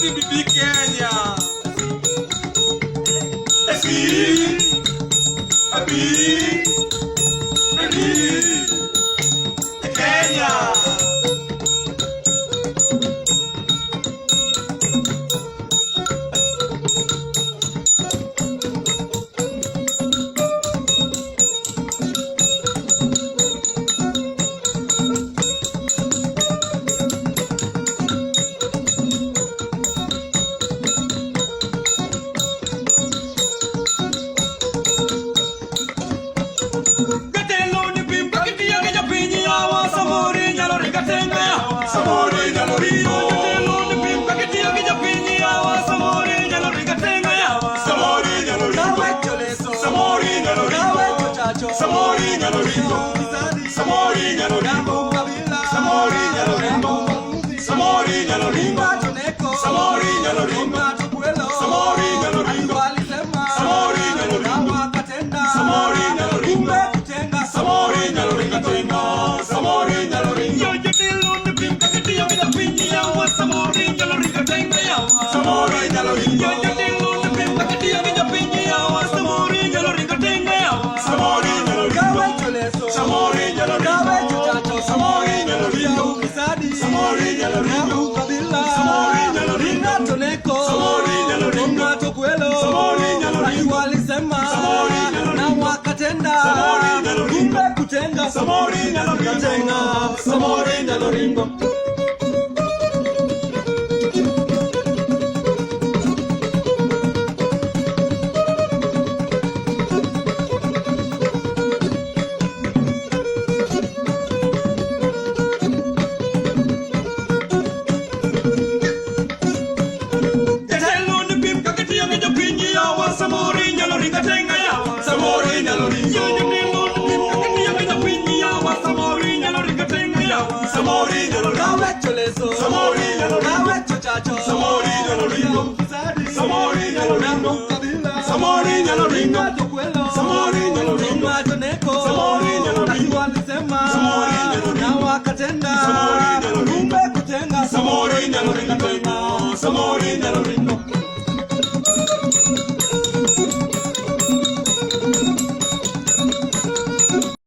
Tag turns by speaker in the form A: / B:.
A: CBD Kenya.
B: C B D Kenya.
A: Jatelo ni pim ka gitiyo gi jopiny yawa samoro inyalo ringo atenga yawa.
B: Samoro inyalo ringo.
A: Jatelo ni pim ka gitiyo gi jopiny yawa samoro inyalo ringo atenga yawa.
B: Samoro inyalo ringo. Samoro inyalo ringo. Samoro inyalo ringo. Samoro inyalo ringo. Samoro inyalo ringo. Samoro inyalo ringo. Samoro inyalo ringo. Samoro inyalo ringo. Samoro inyalo ringo. Samoro inyalo ringo. Samoro inyalo ringo atenga. Samoro inyalo ringo.
A: Yo jatelo ni pim ka gitiyo gi jopiny yawa samoro inyalo ringo atenga yawa.
B: Samoro inyalo ringo.
A: Yo jatelo ni pim ka gitiyo gi jopiny yawa samoro inyalo ringo atenga yawa.
B: Samoro inyalo ringo. Samoro inyalo ringo. Samoro inyalo ringo. Samoro inyalo ringo. Samoro inyalo ringo. Samoro inyalo ringo. Samoro inyalo ringo. Samoro inyalo ringo. Samoro inyalo ringo. Samoro inyalo ringo. Samoro inyalo ringo.
A: Jatelo ni pim ka gitiyo gi jopiny yawa samoro inyalo ringo atenga yawa.
B: Samoro inyalo ringo.
A: Yo jatelo ni pim ka gitiyo gi jopiny yawa samoro inyalo ringo atenga yawa.
B: Samoro inyalo ringo. Samoro inyalo ringo. Samoro inyalo ringo. Samoro inyalo ringo. Samoro inyalo ringo. Samoro inyalo ringo. Samoro inyalo ringo. Samoro inyalo ringo. Samoro inyalo ringo. Samoro inyalo ringo atenga. Samoro inyalo ringo.